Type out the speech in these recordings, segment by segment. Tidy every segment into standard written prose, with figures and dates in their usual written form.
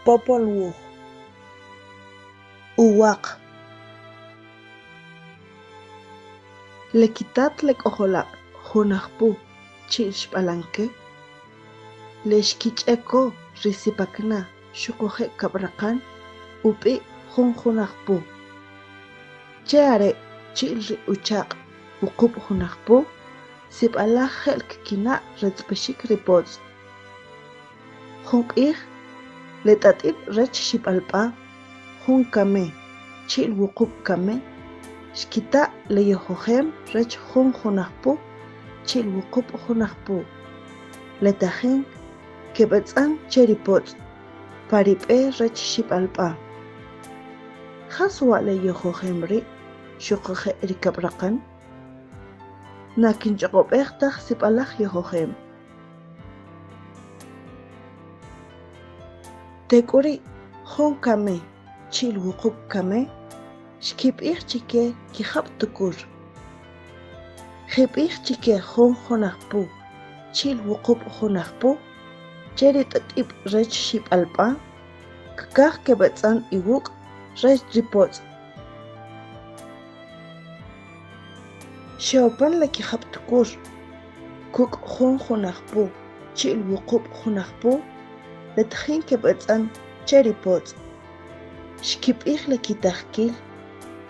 Popol Wuj Uwaq Le kitat le k'ojolab' Junajpu chi'l Xb'alanke, le xkich'eko ri Sipakna xuquje' Kab'raqan ub'i' Jun Junajpu. Che are' chi'l ri uchaq' Wuqub' Junajpu, sib'alaj je'l kkina' retz'b'exik ri potz'. Jun q'ij, le t'at'ib' rech Xib'alb'a, Jun Kame chi'l Wuqub' Kame, xkita' le yojojem rech Jun Junajpu chi'l Wuqub' Junajpu, le tajin keb'etz'an che ri potz' pa ri b'e rech Xib'alb'a. Jas wa' le yojojem ri' xuquje' ri kab'raqan? Na kinch'oq'ob'ej taj sib'alaj yojojem. Tek'uri' Jun Kame chi'l Wuqub' Kame xkib'ij chike kijab' tukur. Jib'ij chike Jun Junajpu chi'l Wuqub' Junajpu che ri t'at'ib' rech Xib'alb'a kkaj keb'etz'an iwuk' rech ri potz'. Xe'opan le kijab' tukur. Kuk' Jun Junajpu chi'l Wuqub' Junajpu le tajin keb'etz'an che ri potz'. Xkib'ij le kitajkil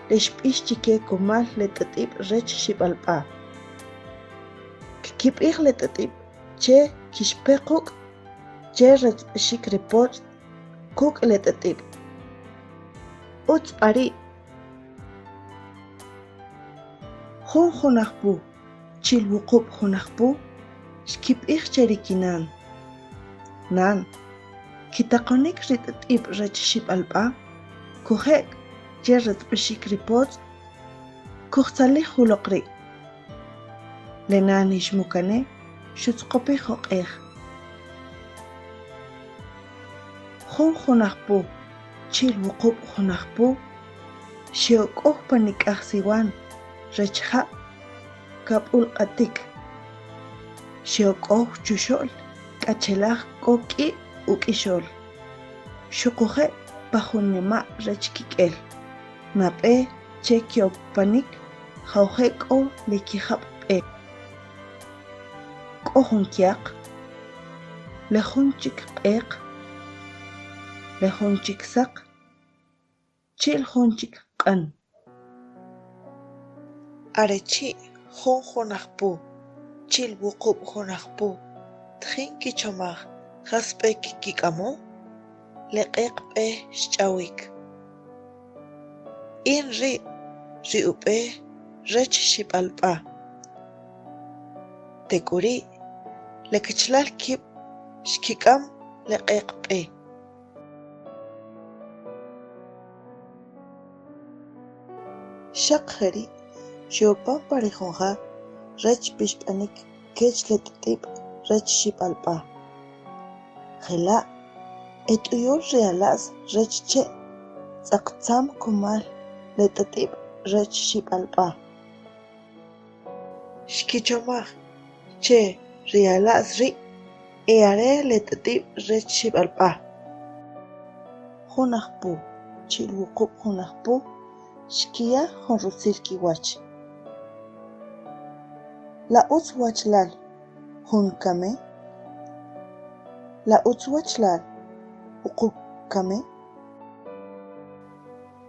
le xb'ix chike kumal le t'at'ib' rech Xib'alb'a. Kkib'ij le t'at'ib' che kixpe quk' che retzb'exik ri potz' kuk' le t'at'ib'. Utz b'a ri'. Jun Junajpu chi'l Wuqub' Junajpu xkib'ij che ri kinan, Nan, kitaqonik ri t't'ib' rech Xib'alb'a, kuje' che retzb'exik ri potz', kujtzalij uloq ri'. Le nan Ixmukane xutzqopij oq'ej. Jun Junajpu chi'l Wuqub' Junajpu xe'ok'ow pa nik'aj siwan rech ja' kab'ulq'atik. Xe'ok'ow chuxo'l k'achelaj k'o k'i uk'ixol, xuquje' pa jun nima' rech kik'el, nab'e che ke'opanik jawje' k'o le kijab' b'e. K'o jun kyaq, le jun chik q'eq, le jun chik saq, chi'l jun chik q'an. Are chi' Jun Junajpu chi'l Wuqub' Junajpu tjin kichomaj jas b'e kkik'amo, le q'eq b'e xch'awik. In ri' ri ub'e rech Xib'alb'a. Tek'uri' le kachalal kib' xkik'am le q'eq b'e. Xaq jeri' xe'opan pa ri jun ja rech pixb'anik kech le t't'ib' rech Xib'alb'a. Jela' e t'uyul ri ala's rech che' tz'aqtzam kumal le t't'ib' rech Xib'alb'a. Xkichomaj che ri ala's ri' e are le t't'ib' rech Xib'alb'a. Junajpu chi'l Wuqub' Junajpu xkiya jun rutzil kiwach. La utz wach lal Jun Kame? La utz wach lal Wuqub' Kame?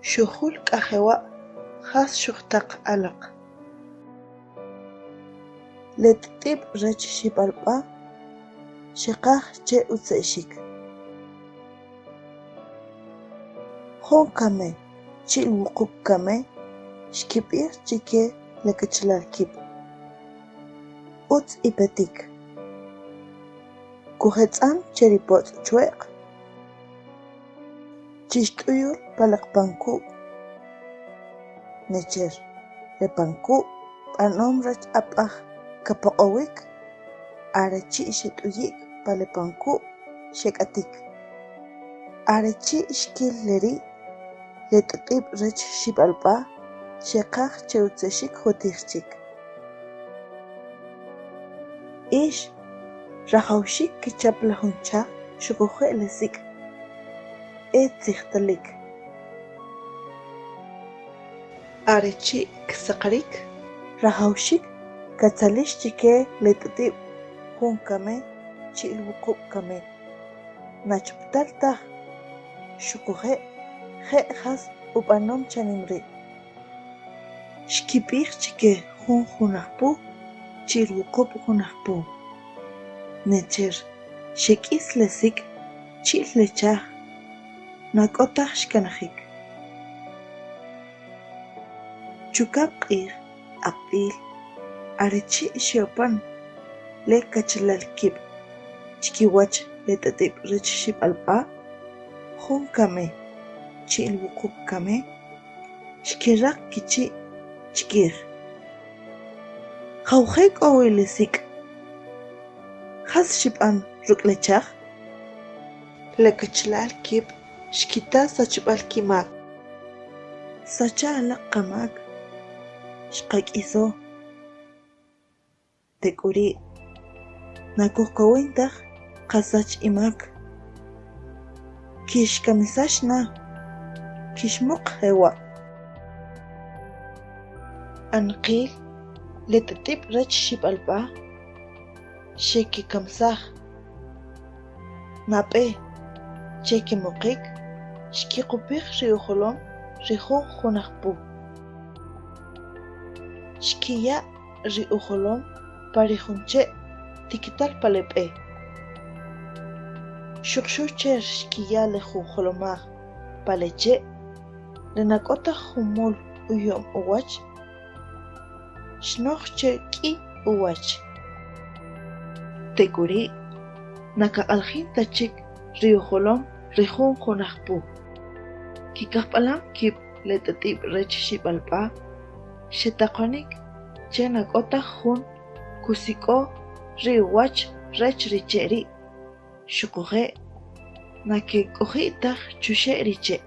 Xujul k'a jewa' jas xujtaq alaq. Le t't'ib' rech Xib'alb'a xeqaj che utze'xik. Jun Kame chi'l Wuqub' Kame xkib'ij chike le kachalal kib': Utz ipetik. Kujetz'an che ri potz' chwe'q. Chixt'uyul pa le qpanku'. Necher, le panku' b'anom rech ab'aj kapoq'owik, are chi' xet'uyi'k pa le panku' xek'atik. Are chi' xkil le ri', le t't'ib' rech Xib'alb'a xeqaj che utze'xik jutij chik. Ix rajawaxik kichap le jun chaj xuquje' le sik' e tzijtalik. Are chi' ksaqarik, rajawaxik katzalix chike le t'ut'ib' jun kame chi'l wuqub' kame, nachuptal taj xuquje' je' jas ub'anom chanim ri'. Xkib'ij chike Jun Junajpu chi'l Wuqub' Junajpu. Necher xek'is le sik' chi'l le chaj, na k'o taj xkanajik. Chukab' q'ij aq'b'il are chi' xe'opan le kachalal kib' chkiwach le t'at'ib' rech Xib'alb'a, Jun Kame chi'l Wuqub' Kame, xkiraq kichi' chkij. Jawje' k'o wi le sik'? Jas xib'an ruk' le chaj? Le kachalal kib' xkita sachb'al kimak. Sacha alaq qamak, xqak'iso. Tek'uri', na kujkowin taj qasach imak. Kixkamisax na, kixmuq jewa'. Anqil le t't'ib' rech Xib'alb'a xekikamsaj. Nab'e che kimuqik xkiqupij ri ujolom ri Jun Junajpu. Xkiya' ri ujolom pa ri jun che' tikital pa le b'e. Xuqxu cher xkiya le jun jolomaj pa le che' le na k'o taj jumul uyo'm uwach, xnoj che k'i uwach. Tek'uri' na kaq'aljin ta chik ri ujolom ri Jun Junajpu. Kikajb'alam kib' le t'at'ib' rech Xib'alb'a xetaqonik che na k'o taj jun kusik'o ri uwach rech ri che' ri' xuquje' na kek'oji' taj chuxe' ri che'.